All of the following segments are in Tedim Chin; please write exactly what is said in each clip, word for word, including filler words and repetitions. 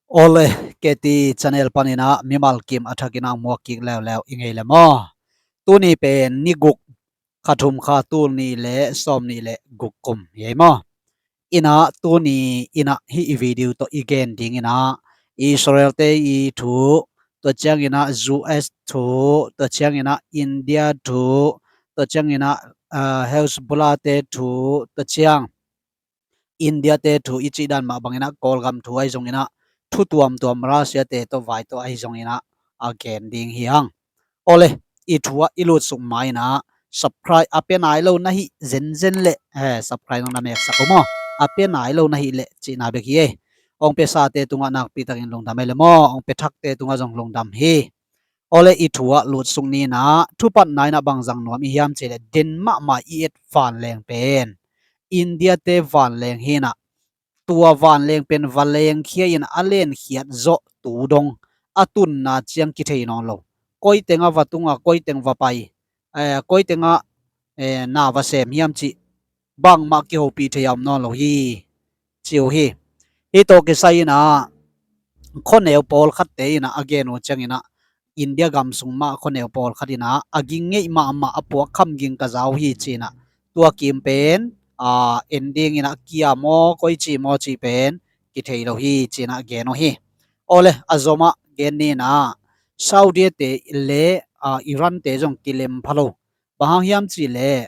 Awle, K T channel panin ah mimal kim a thakin ah muak kik leuleu i ngei le maw? Tuni pen ni guk, kha thum, kha tul nih le sawm nih le guk kum hi ei maw? Inah tuni inah hih i video tawh i gen ding inah Israel-te i thu, tua ciang inah U S thu, tua ciang inah India thu, tua ciang inah, ah, Hezbollah-te thu, tua ciang India-te thu i cih dan mah bang inah Kawlgam thu ahi zong inah thu tuamtuam Russia-te tawh vai tawh ahi zong inah a gen ding hi hang. Awle, i thu ah i lutsuk ma inah subscribe a pia nai lo na hih zenzen le, eh, subscribe nong na meksak uh maw? A pia nai lo na hih le cihna bek hi ei. Hong pia sate tungah nakpi takin lungdam ei le maw? Hong pia thakte tungah zong lungdam hi. Awle, i thu ah lutsuk ni inah thupatna inah bang zang nuam i hiam cih le, den mahmah i et vanleng pen India-te vanleng hi inah, tua vanleng pen va lengkhia in a lenkhiat zawh tu dong a tunna ciang kithei nawn lo. Koi tengah va tung a, koi teng va pai, eh, koi tengah, eh, na va sem hiam cih bangmah kihopih thei a om nawn lo hi, ci uh hi. Hih tawh kisai inah khuaneu pawlkhatte inah a gen uh ciang inah India gam sung mah khuaneu pawlkhat inah a ging ngeih mahmah a puakkham ging ka za uh hi ci inah, tua kim pen, ah, en ding inah kia maw, koi ci maw cih pen kithei lo hi ci inah gen uh hi. Awle, a zomah gen ni inah Saudi-te le, ah, Iran-te zong kilem pha lo. Bang hang hiam cih le,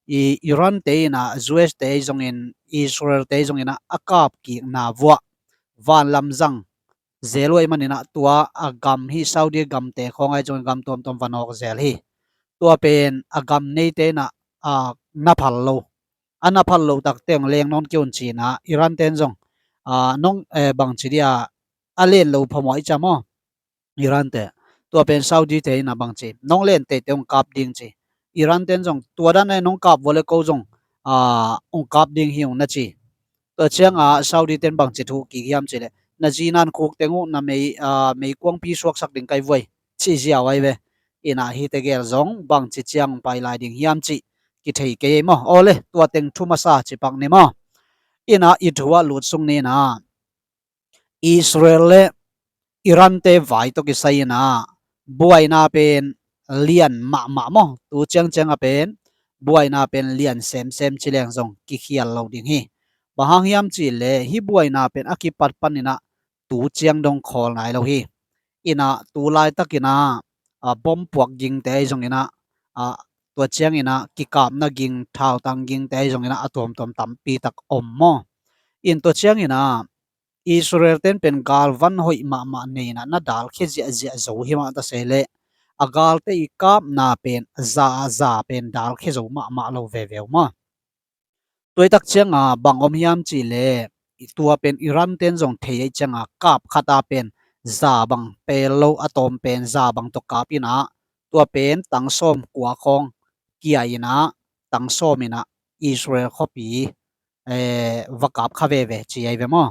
i Iran-te inah U S-te zong in, Israel-te zong inah a kapkikna vuah vanlam zang zel uh ahih man inah tua a gam hi, Saudi gamte khawng ahi zong in gam tuamtuam va nawk zel hi. Tua pen a gam neite inah, ah, na phal lo. A na phal loh takte hong leng nawn kei un ci inah Iran-ten zong, ah, nong, eh, bang ci dia a len lo phamawh i ciam aw. Iran-te, tua pen Saudi-te inah bang ci, nong len teitei hong kap ding ci. Iran-ten zong tua dan a nong kap vua le ko zong, ah, hong kap ding hi ung na ci. Tua ciangah Saudi-ten bang ci thu kik hiam cih le, na zinan khuk teng uh na mei, ah, meikuangpi suaksak ding kai vuai, ci ziau ahi ve. Inah hihte gel zong bang ci ciang hong pai lai ding hiam cih kithei kei ei maw? Awle, tua teng thu masa ci pak ni maw? Inah i thu ah lutsuk ni inah Israel le Iran-te vai tawh kisai inah buaina pen lian mahmah maw? Tu ciangciang a pen buaina pen lian semsem ci leng zong kikhial lo ding hi. Bang hang hiam cih le hih buaina pen a kipat pan inah tu ciang dong khawl nai lo hi. Inah tu laitak inah, ah, bom puak gingte ahi zong inah, ah, tua ciang inah kikapna ging, thautang gingte ahi zong inah a tuamtuam tampi tak om maw? In tua ciang inah Israel-ten pen galvan hoih mahmah nei inah na dalkhia ziahziah zo hi mah ta se leh a galte i kapna pen za a za pen dalkhia zo mahmah lo veve uh maw? Tua i tak ciangah bang om hiam cih leh, tua pen Iran-ten zong thei ahih ciangah kap khat a pen za bang pel lo, a tawm pen za bang tawh kap inah tua pen tang sawm kua khawng kia inah tang sawm inah Israel khuapi, eh, va kap kha veve ci ahi ve maw?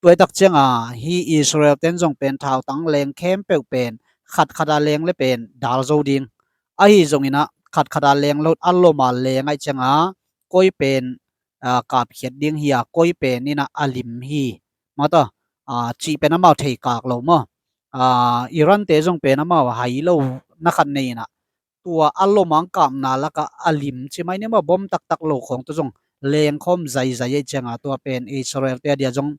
Tua i tak ciangah hih Israel-ten zong pen thautang leng khempeuh pen khatkhat a leng le pen dal zo ding. Ahi zong inah khatkhat a leng lo, a lom a leng ahih ciangah koi pen, ah, kapkhiat ding hi a, koi pen inah a lim hi. Mata, ah, cih pen amau theikak lo maw? Ah, Iran-te zong pen amau hai lo na khat nei inah tua a lom a kapna lakah a lim ci mai ni maw, bom taktak lo khawng tawh zong lengkhawm zaizai ahih ciangah tua pen Israel-te a dia zong,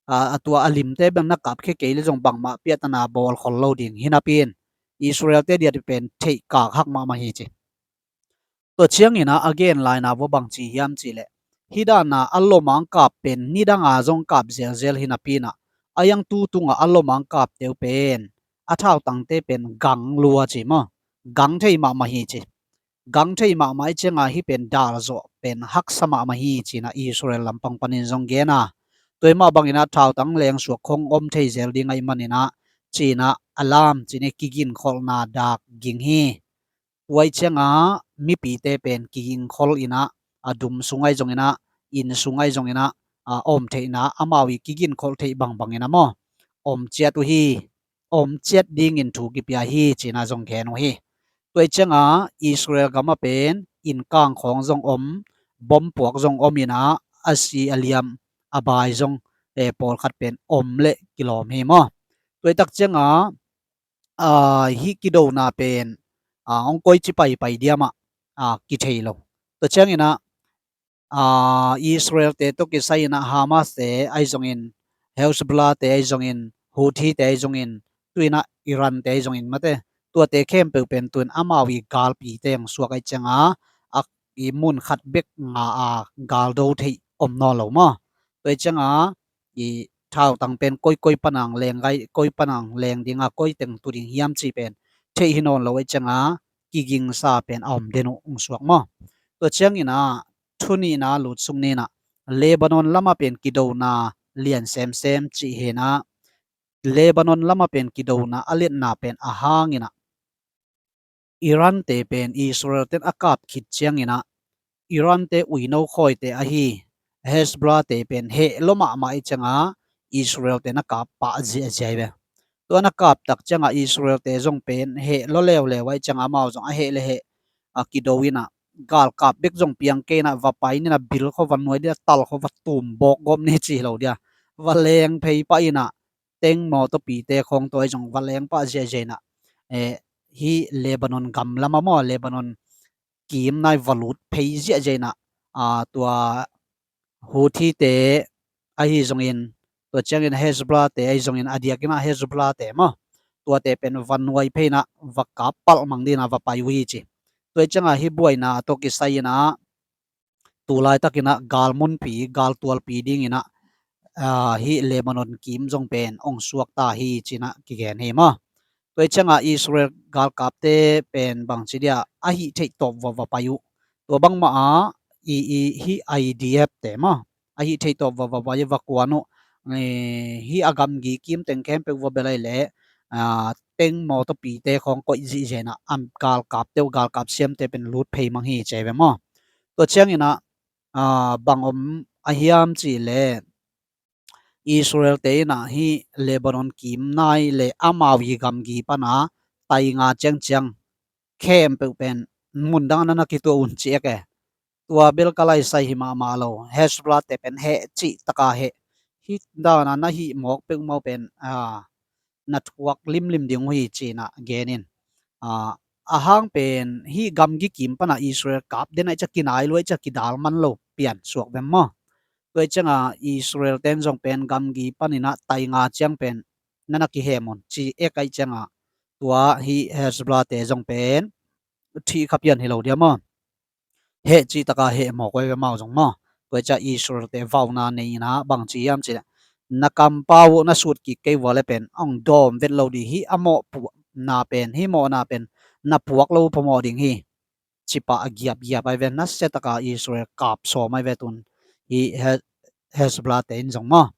ah, a tua a limte bang na kapkhia kei le zong bangmah piahtana bawl khol lo ding hi napi in Israel-te a dia pen theikak hak mahmah hi ci. Tua ciang inah a gen laina vua bang ci hiam cih leh, hih dana a lom a kap pen nidanga zong kap zelzel hi napi inah a yang tu tungah a lom a kapte uh pen a thautangte pen gang lua ci maw? Gang thei mahmah hi ci. Gang thei mahmah ahih ciangah hih pen dal zawh pen haksa mahmah hi ci inah Israel lampang panin zong gen a. Tua mah bang inah thautang lengsuak khawng om thei zel ding ahih man inah ci inah a lam ci ni, kiginkholhna dak ging hi. Tua ahih ciangah mipite pen kigingkhol inah, a dum sung ahi zong inah, inn sung ahi zong inah, a om theihna amau i kiginkholh theih bangbang inah maw, om ciat uh hi. Om ciat dingin thu kipia hi ci inah zong gen uh hi. Tua ahih ciangah Israel gamah pen innkang khawng zong om, bom puak zong om inah, a si a liam a bai zong, pawlkhat pen om leh kilawm hi maw. Tua i tak cianga, aa, hih kidona pen, aa, hong koici paipai diamah, aa, kithei lo. Tua cianginah, aa, Israel-te tawh kisai inah Hamas-te ahi zongin, Hezbollah-te ahi zongin, Houthi-te ahi zongin, tu inah Iran-te ahi zongin mate, tuate khempeuh pen tu in amau i galpite hong suak ahi cianga, a i mun khat bek nga a galdo theih om nawn lo maw. Tua ahi cianga i thautang pen koi koi panang leng gai, koi panang leng dinga koi teng tu ding hiam cih pen theih hi nawn lo ahi cianga kigingsa pen a om den uh hong suak maw. Tua cianginah thu nihna lutsuk ninah Lebanon lamah pen kidona lian semsem cih hinah Lebanon lamah pen kidona a liatna pen a hanginah Iran-te pen Israel-ten a kap khit cianginah Iran-te uino khawite ahi Hezbollah-te pen heh lua mahmah ahi cianga Israel-ten a kap pah ziahziah hi ve. Tua na kap tak cianga Israel-te zong pen heh lua leuleu ahi cianga amau zong a heh le heh a kido inah galkap bek zong piang kei inah va pai ninah bil khaw va nuai dia, tal khaw va tum bawk gawp ni ci hi lo dia, va leng phei pah inah teng mawtawpite khawng tua ahi zong va leng pah ziahziah inah, eh, hih Lebanon gam lamah maw, Lebanon kim nai va lut phei ziahziah inah, ah, tua Houthi-te ahi zongin, tua ciangin Hezbollah-te ahi zongin, a diakinah Hezbollah-te maw, tuate pen va nuai phei inah va kap palh mang dinah va pai uh hi ci. Tua ahi cianga hih buaina tawh kisai inah tu laitakinah galmunpi, galtualpi dinginah, aa, hih Lebanon kim zong pen hong suak ta hi cinah kigen hi maw. Tua ahi cianga Israel galkapte pen bangci dia a hih theih tawp va va pai uh. Tua bangmah a i, i hih I D F-te maw, a hih theih tawp va va pai uh, va kuan uh. Eh, hih a gamgi kim teng khempeuh va bel ahi leh, aa, teng mawtawpite khawng koih zihziah inah a galkapte uh, galkap siamte pen lut phei mang hi ci hi ve maw. Tua cianginah, aa, bang om a hiam cih leh Israel-te inah hih Lebanon kim nai le amau i gamgi pana tainga ciangciang khempeuh pen mun dang na na kituah un ci ek e. Tua bel ka laisai hi mahmah lo. Hezbollah-te pen heh cih taka heh, hih dana na hih mawk peuhmah uh pen, aa, na thuak limlim ding uh hi cinah genin, aa, a hang pen hih gamgi kim pana Israel kap den ahi ciah kinai lua ahi ciah kidal man lo pian suak vem maw. Tua ahi cianga Israel-ten zong pen gamgi paninah tainga ciang pen na na kihem un ci ek ahi cianga tua hih Hezbollah-te zong pen thih kha pian hi lo dia maw. Heh cih taka heh mawk uh ahi ve amau zong maw. Tua ahi ciah Israel-te vauna nei inah bangci hiam cih leh na kampau uh na sut kik kei vua le pen hong dawm vet lo ding hi, a mawhna pen, hih mawhna pen na puak lo phamawh ding hi. Cipah a giapgiap ahi ve, nasia taka Israel kap sawm ahi ve tun hih He-, Hezbollah-te in zong maw.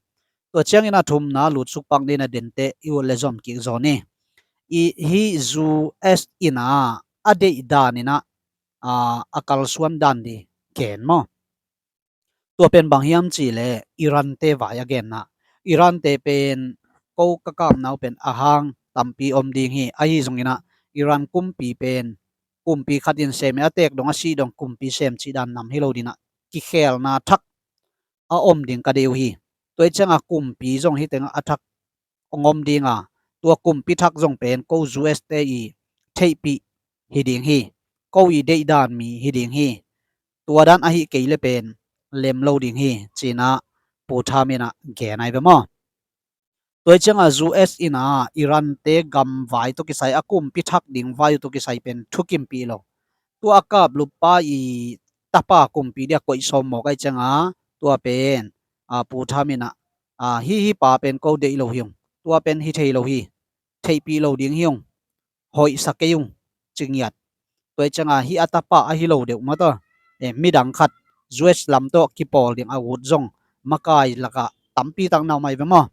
Tua ciangin a thumna lutsuk pak dina dente i ut le zom kik zaw ni. I hih U S inah a deih daninah, aa, a kalsuan dan di gen maw. Tua pen bang hiam cih leh Iran-te vai a genna. Iran-te pen ko ka kamna uh pen a hang tampi om ding hi. Ahi zonginah Iran kumpi pen kumpi khat in sem a tek dong a sih dong kumpi sem cih dan nam hi lo dinah kikhelna thak a om ding ka deih uh hi. Tua ahi cianga kumpi zong hih tengah a thak hong om dinga, tua kumpi thak zong pen ko U S-te i theihpih hi ding hi. Ko i deihdan mi hi ding hi. Tua dan ahi kei le pen lem lo ding hi cinah Pu Trump inah gen ahi ve maw. Tua ahi cianga U S inah Iran-te gam vai tawh kisai, a kumpi thak ding vai uh tawh kisai pen thukimpih lo. Tua a kaplup pa i tapa kumpi dia koih sawm mawk ahi cianga tua pen, aa, Pu Trump inah, aa, hih, hih pa pen ko deih lo hi ung. Tua pen hi thei lo hi. Theihpih lo ding hi ung. Hoihsa kei ung. Ci ngiat. Tua ahi cianga hih a tapa ahi lo deuh maw taw, eh, midang khat U S lam tawh kipawl ding a ut zong makai lakah tampi tak na om ahi ve maw.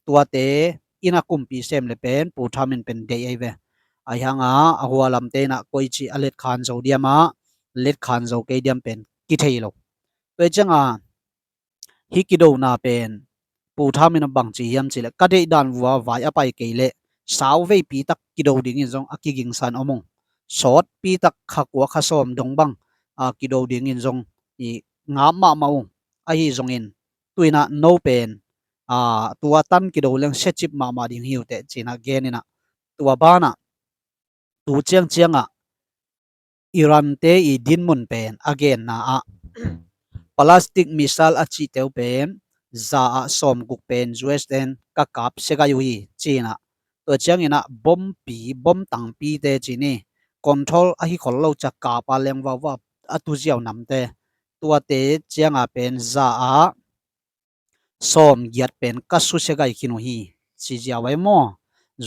Tuate inah kumpi sem le pen Pu Trump in pen deih ahi ve. Ahi hanga a hua lamte inah koici a letkhan zo diamah, letkhan zo kei diam pen kithei lo. Tua ahi cianga hih kidona pen Pu Trump inah bangci hiam cih leh ka deihdan vua vai a pai kei leh sau veipi tak kido dingin zong a kigingsan om ung. Sawtpi tak kha kua kha sawm dong bang, aa, kido dingin zong i ngap mahmah ung. Ahi zongin tu inah no pen a, tua tan kido leng siacip mahmah ding hi uh teh, ci-in ah gen in ah, tua banah tu ciangciangah Iran-te i dinmun pen a genna ah plastic missile a cihte uh pen za ah sawmguk pen U S ten ka kap sia gai uh hi, ci-in ah, tua ciangin ah bompi, bom tangpite ci ni, control ahi khol lo ciang kap a leng vauva a tuziau namte, tuate ciangah pen za ah sawmgiat pen ka susia gai khin uh hi, ci ziau ai maw,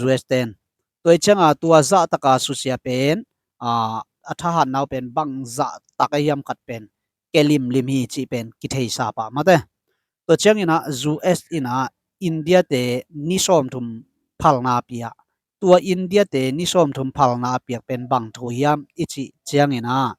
U S ten. Tua i ciangah tua zahtaka susia pen, a, a thahatna uh pen bang zahtak ahi hiam khat pen kilimlim hi cih pen kitheisa pah mate. Tua ciangin ah U S in ah India-te ni sawmthum phalna pia, tua India-te ni sawmthum phalna a piak pen bang thu hiam i cih ciangin ah,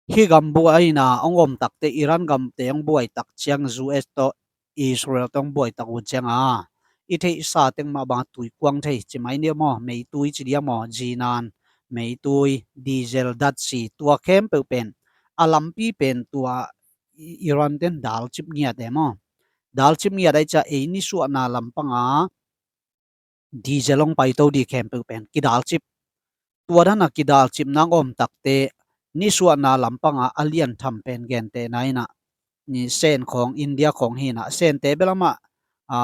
hih gam buaina hong om takte, Iran gamte hong buai tak ciang U S tawh Israel tawh hong buai tak uh ciangah i theihsa teng mah bang tuikuang thei ci mai ni maw, meitui ci dia maw, zinan, meitui, diesel, datsi, tua khempeuh pen a lampi pen tua I-, Iran ten dalcip ngiat e maw. Dalcip ngiat ai ciah ei nisuahna lampangah diesel hong paito di khempeuh pen kidalcip. Tua dana kidalcip nang om takte nisuahna lampangah a lian tham pen gentehna in ah, ni Sen khawng, India khawng hi in ah, Sente bel amah, a,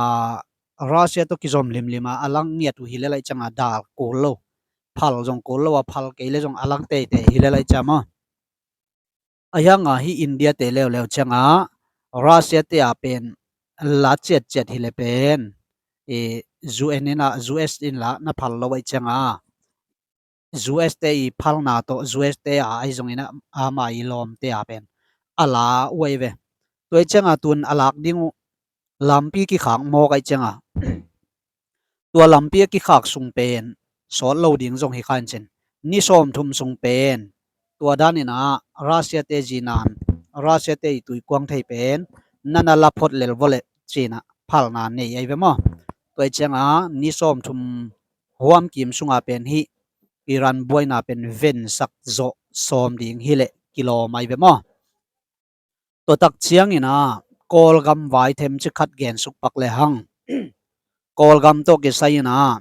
Russia tawh kizom limlim a, a lang ngiat uh hi lel ai ciangah dal kul lo, phal zong kul lo a, phal kei le zong a lang teitei hi lel ai ciang maw. A hiangah hih India-te leuleu ciangah Russia-te a pen la ciatciat hi le pen, e, U N in ah, U S in la na phal lo ai ciangah U S-te i phalna tawh U S-te a ahi zongin ah ama i lawmte a pen a la uh ai ve. Tua i ciangah tun a lak ding uh lampi kikhak mawk ai ciangah tua lampi a kikhak sung pen sawt lo ding zong hi kha in cin, ni sawmthum sung pen tua danin ah Russia-te zinan, Russia-te i tuikuang thei pen nana la phot lel vawleh ci-in ah phalna nei ai ve maw. Tua i ciangah ni sawmthum huam kim sungah pen hih Iran buaina pen vensak zawh sawm ding hileh kilawm ai ve maw. Tua tak ciangin ah Kawlgam vai themcik khat gensuk pak le hang. Kawlgam tawh kisai in ah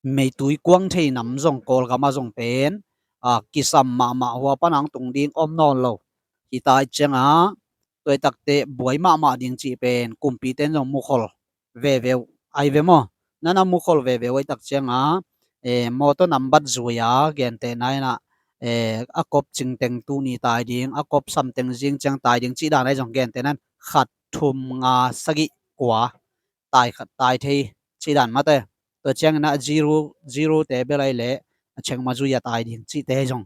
meitui kuang thei nam zong Kawlgam ah zong pen, a, kisam mahmah, hua pan hong tung ding om nawn lo. Hita i ciangah tua i takte buai mahmah ding cih pen kumpite in zong mukhol veve uh ai ve maw. Nana mukhol veve uh ai tak ciangah, e, mawtaw nambat zui a gentehna in ah, e, a kop cingteng tuni tai ding, a kop samteng zing ciang tai ding cih dan ai zong gentehna in khat, thum, nga, sagih, kua tai khat tai thei cih dan mate. Tua ciangin ah zero, zero-te bel ai leh a chengma zui a tai ding cihte zong.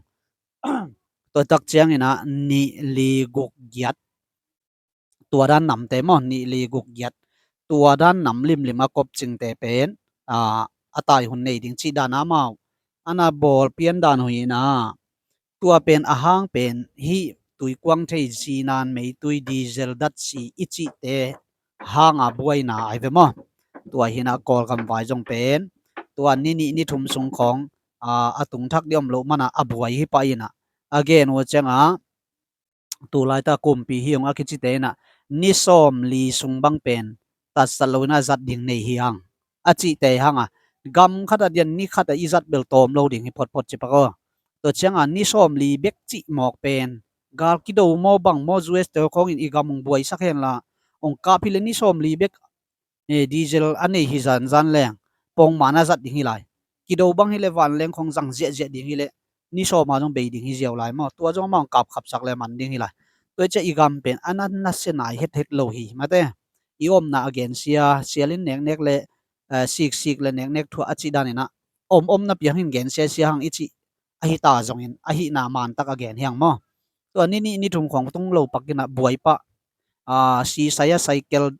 Tua tak ciangin ah nih, li, guk, giat, tua dan namte maw, nih, li, guk, giat, tua dan nam limlim a kop cingte pen, a, a tai hun nei ding cih dan amau ana bawl pian dan uh hi in ah, tua pen a hang pen hih tuikuang thei, zinan, meitui, diesel, datsi i cihte hanga buaina ai ve maw. Tua hi in ah Kawlgam vai zong pen tua ni nih ni thum sung khawng, a, a tung thak ding om loh man ah a buai hi pah in ah, a gen uh ciangah tu laita kumpi hi ung a kicite in ah ni sawmli sung bang pen tatsat lo in ah zat ding nei hi hang a cihte hang a, gam khat a dian ni khat a i zat bel tawm lo ding hi photphot ci pak aw. Tua ciangah ni sawmli bek cih mawk pen gal kido maw bang maw, U S te khawngin i gam hong buaisak hen la, hong kap hi le ni sawmli bek, e, diesel a nei hi zanzan leng pongmana zat ding hi lai. Kido bang hi le vanleng khawng zang ziahziah ding hi le ni sawma zong bei ding hi ziau lai maw. Tua zong amah hong kap khapsak le man ding hi lai. Tua i ciah i gam pen a na nasia nai hethet lo hi mate. I omna a gensia, sialin neknek le, e, siksik le neknek thuah a cih dan in ah om omna piang hin gensia sia hang i cih ahi ta zongin ahihna mantak a gen hi hang maw. Tua ni nih ni thum khawng tung lo pak in ah buai pah, a, sisai a cycle,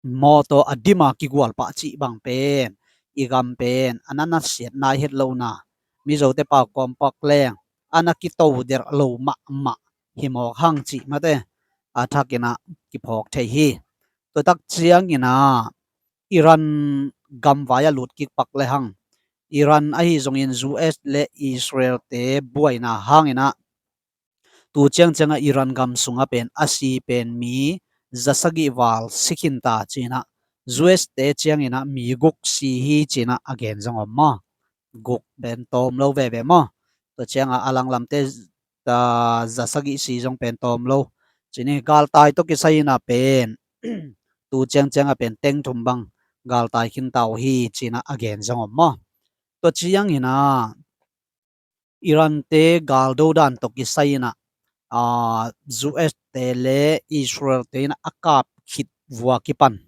mawtaw a dim a kigual pah cih bang pen i gam pen a na nasiat nai het lohna, Mizote pau kawm pak leng a na kitoderh lo mahmah hi mawk hang cih mate a thak in ah kiphawk thei hi. Tua tak ciangin ah Iran gamvai a lut kik pak le hang, Iran ahi zongin U S le Israel-te buaina hangin ah tu ciangciangah Iran gam sungah pen a si pen mi za sagih val si khin ta ci-in ah, U S te ciangin ah mi guk si hi ci-in ah a gen zong om maw. Guk pen tawm lo veve maw. Tua ciangah a langlamte, ah, za sagih si zong pen tawm lo. Ci ni, galtai tawh kisai-in ah pen tu ciangciang ah pen teng thum bang galtai khin ta uh hi ci-in ah a gen zong om maw. Tua ciangin ah Iran te galdo dan tawh kisai-in ah, ah, U S te le Israel te in ah a kap khit vua kipan,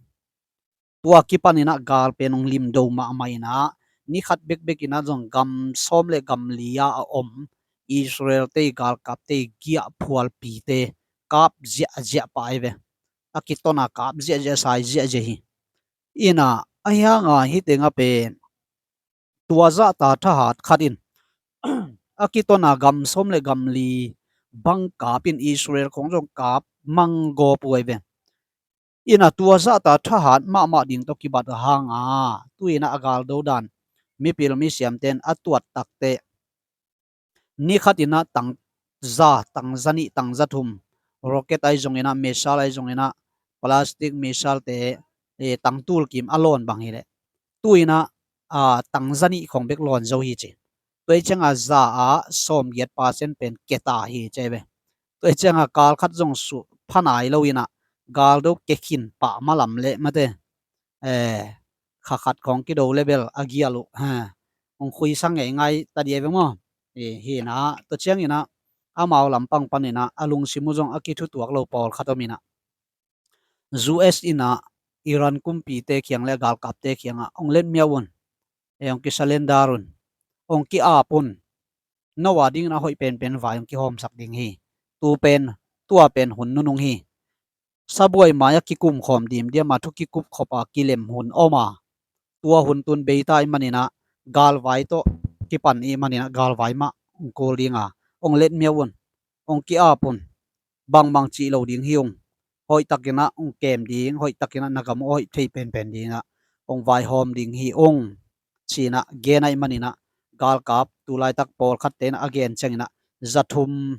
tua kipan in ah gal pen hong limdo mahmah in ah, ni khat bekbek in ah zong gam sawm le gam li ah a om Israel te i galkapte i giahphualpite kap ziahziah pah hi ve. A kiton a kap ziahziah, sai ziahziah hi. In ah ahi hang a hih teng ah pen tua zahta thahat khat in a kiton a gam sawm le gam li bang kap in Israel khong zong kap manggawp uh hi ve. In ah tua zahta thahat mahmah ding tawh kibat a hang a, tu-in ah a galdo dan mipil misiamte in a tuat takteh ni khat in ah tang za, tang za nih, tang za thum, rocket ahi zongin ah, missile ahi zongin ah, plastic missile te, eh, tang tul kim a lawn bang hi leh, tu-in ah, ah, tang za nih khong bek lawn zo hi ci. Tua hi ciangah za ah sawmgiat percent pen keta hi ci hi ve. Tua hi ciangah kal khat zong su pha nai lo-in ah galdo ke khin pah malam leh mate, eh, kha khat khong kido level a gial uh, ha, hong khuisa ngeingai ta dih hi ve maw. Eh, hi-in ah tua ciangin ah amau lampang panin ah a lungsim uh zong a kithutuak lo pawlkhat om in ah, U S in ah Iran kumpite kiang le galkapte kiangah hong letmiau un, eh, hong kisurrender un, hong ki-ap un, no a dingin a hoih penpen vai hong kihawmsak ding hi. Tu pen, tua pen hun nunung hi. Sabuai mai-ah kikumkhawm dimdiam a, thu kikupkhop a kilem hun om a, tua hun tun beita ahih manin ah galvai tawh kipan ahih manin ah galvai mah hong kul ding a, hong letmiau un, hong ki-ap un, bangbang cih lo ding hi ung. Hoihtakin ah hong kem ding, hoihtakin ah na gam uh hoih thei penpen ding ah hong vaihawm ding hi ung, ci-in ah gen ahih manin ah galkap tu laitak pawlkhatte in ah a gen ciangin ah za thum,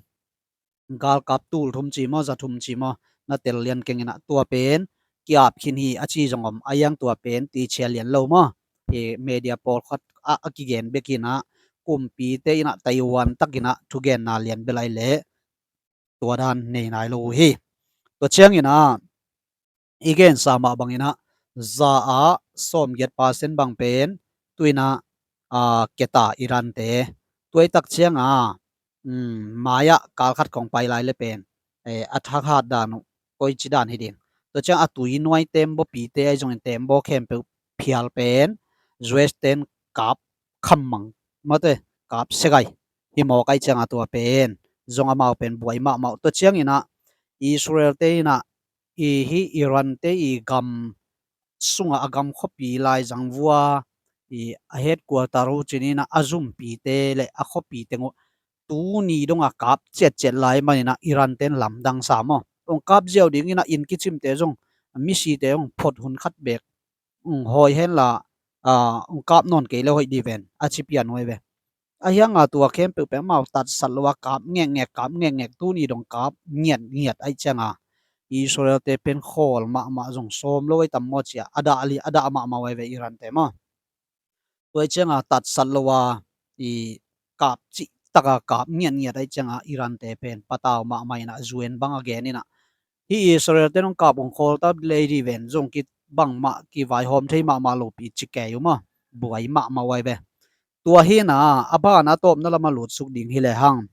galkap tul thum ci maw, za thum ci maw, na tel lian keng in ah tua pen ki-ap khin hi a ci zong om. A hiang tua pen tichia lian lo maw. Eh, media pawlkhat ah a kigen bek in ah kumpite in ah taihuan takin ah thugenna lian bel ahi leh tua dan nei nai lo uh hi. Tua ciangin ah i gensa mah bangin ah za ah sawmgiat percent bang pen tu-in ah, ah, keta Iran te. Tua hi tak ciangah, um, mai-ah kal khat khong pai lai le pen, eh, a thakhat dan uh koici dan hi ding. Tua ciang a tui nuai tembaw pite ahi zongin tembaw khempeuh phial pen U S ten kap khammang mate, kap segai hi mawk ahih ciangah tua pen zong amau pen buai mahmah uh. Tua ciangin ah Israel te in ah i hih Iran te i gam sungah a gam khuapi laizang vua i a headquarter uh ci-in ah a zumpite le a khuapi teng uh tuni dongah kap ciatciat lai manin ah Iran ten lamdang sa maw. Hong kap ziau dingin ah inn kicimte zong, misite zong phot hun khat bek, um, hawi henla, ah, hong kap nawn kei le hoih dih ven a ci pian uh ahi ve. A hiang a tua khempeuh pen amau tatsat lo a kap ngekngek, kap ngekngek, tuni dong kap ngiatngiat ahih ciangah Israel te pen khawl mahmah zong sawm lo ahi tam maw ci-a a dah li, a dah mahmah uh ahi ve Iran te maw. Tua ahih ciangah tatsat lo a i kap cih taka kap ngiatngiat ahih ciangah Iran te pen patau mahmah in ah U N bang a gen in ah hih Israel te nong kap hong khawl ta lei dih ven, zong ki bangmah kivaihawm thei mahmah lopi ci kei uh maw. Buai mahmah uh ahi ve. Tua hi-in ah a ban a tawpna lamah lutsuk ding hi lehang,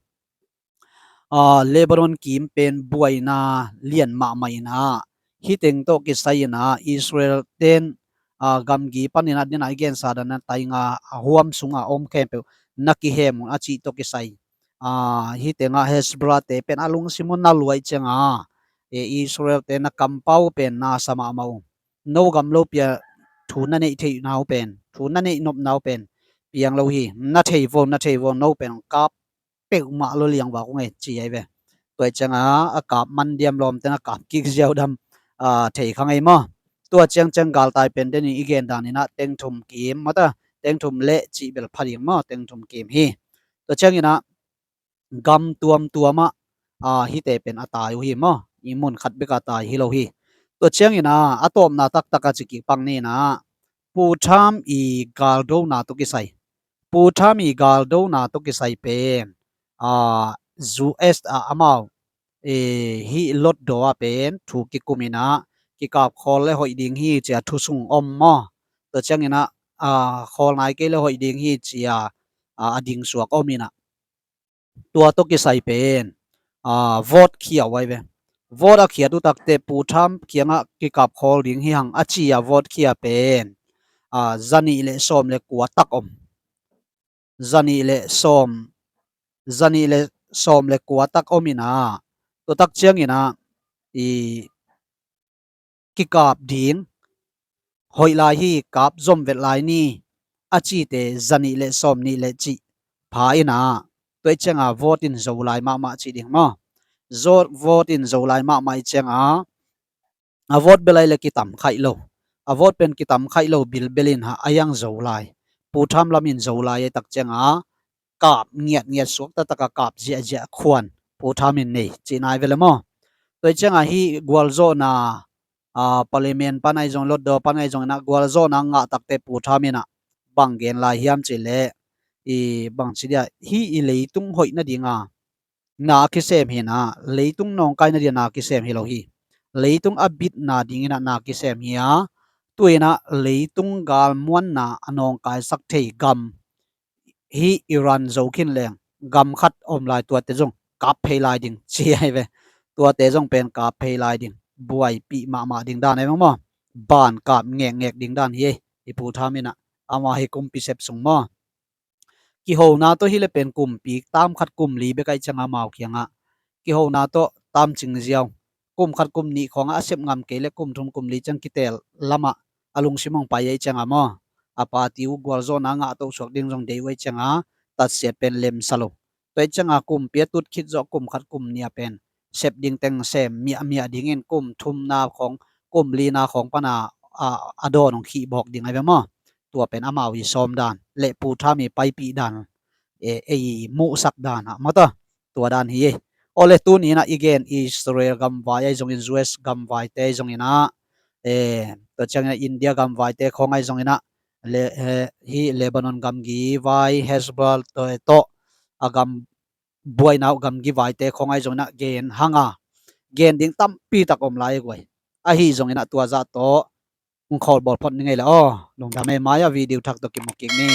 ah, Lebanon kim pen buaina lian mahmah in ah hih teng tawh kisai in ah Israel ten, ah, gamgi panin ah dena i gensa dan a tainga a huam sungah a om khempeuh na kihem un a cih tawh kisai, ah, hih tengah Hezbollah te pen a lungsim uh na luai ciangah, eh, Israel te na kampau pen na sa mahmah uh. No gam lopi a thu na neih theihna uh pen, thu na neih nopna uh pen piang lo hi. Na thei vo, na thei vo, no pen kap peuhmah lo liang vak ung e ci ahi ve. Tua ahih ciangah a kap man diam lawmte na kap kik ziau dam, ah, thei kha ngei maw. Tua ciangciang galtai pen denin i gen danin ah teng thum kim mata, teng thum leh cih bel pha ding maw, teng thum kim hi. Tua ciangin ah gam tuamtuam ah, ah, hihte pen a tai uh hi maw. I mun khat bek a tai hi lo hi. Tua ciangin ah a tawpna taktak a ci kik pak ni in ah, Pu Trump i galdona tawh kisai, Pu Trump i galdona tawh kisai pen ah, U S ah amau eh, hih Lotdo ah pen thu kikum in ah kikap khawl le hoih ding hi ci a thu sung om maw? Tua ciangin ah ah, khawl nai kei le hoih ding hi ci a ah, a ding suak om in ah, tua tawh kisai pen ah, vote khia uh ai ve. Vote a khiat uh takte Pu Trump kiangah kikap khawl ding hi hang a ci a vote khia pen ah, zanih le sawm le kua tak om. Zanih le sawm, zanih le sawm le kua tak om in ah, tua tak ciangin ah i kikap ding, hoih lai hi, kap zom vet lai ni a cite zanih le sawm nih le cih pha in ah, tua i ciangah vote in zo lai mahmah ci ding maw? Zo, vote in zo lai mahmah i ciangah a vote bel ai le kitam khaih lo. A vote pen kitam khaih lo bilbel in ha a yang zo lai. Pu Trump lam in zo lai ai tak ciangah kap ngiatngiat suak taktak a kap ziahziah khuan Pu Trump in nei ci nai ve le maw? Tua i ciangah hih gualzawhna ah, parliament pan ai zong, Lotdo pan ai zong in ah gualzawhna ngah takte Pu Trump in ah bang gen lai hiam cih leh i bang ci dia, hih i leitung hoih nading a na kisem hi in ah, leitung nawngkai nading a na kisem hi lo hi. Leitung a bitna ding in ah na kisem hi a, tu in ah leitung galmuanna a nawngkaisak thei gam hi Iran zo khin leng gam khat om lai, tuate zong kap phei lai ding ci ai ve. Tuate zong pen kap phei lai ding, buaipih mahmah ding dan ai maw? Ban kap ngekngek ding dan hi ei. I Pu Trump in ah amah hi kumpi sep sung maw? Kihona tawh hi le pen kumpi tam khat kum li bek ai ciangah amau kiangah kihona tawh tam cing ziau, kum khat kum nih khawngah a sep ngam kei le kum thum kum li ciang kitel lamah a lungsim hong pai ai ciangah maw? A party uh gualzawhna ngah toh suak ding zong dei uh ai ciangah tatsiat pen lemsa lo. Tua i ciangah kumpi a tut khit zawh kum khat kum nih a pen sep ding teng sem miahmiah dingin kum thumna khawng, kum lina khawng pana a, a dawn hong khih bawk ding ai ve maw? Tua pen amau i sawm dan le Pu Trump i paipih dan, e, ei muhsak dan ah maw ta? Tua dan hi ei. Awle tuni in ah i gen Israel gamvai ai zongin, U S gamvaite ai zongin ah, e, tua ciangin ah India gamvaite khawng ai zongin ah le, e, hih Lebanon gamgi vai Hezbollah tawh, tawh a gam buaina uh gamgi vaite khawng ai zongin ah gen hang a, gen ding tampi tak om lai guai. Ahi zongin ah tua zah tawh hong khawl bawl phot ni ngei le aw. Lungdam ei, mai a video thak tawh kimu kik ni.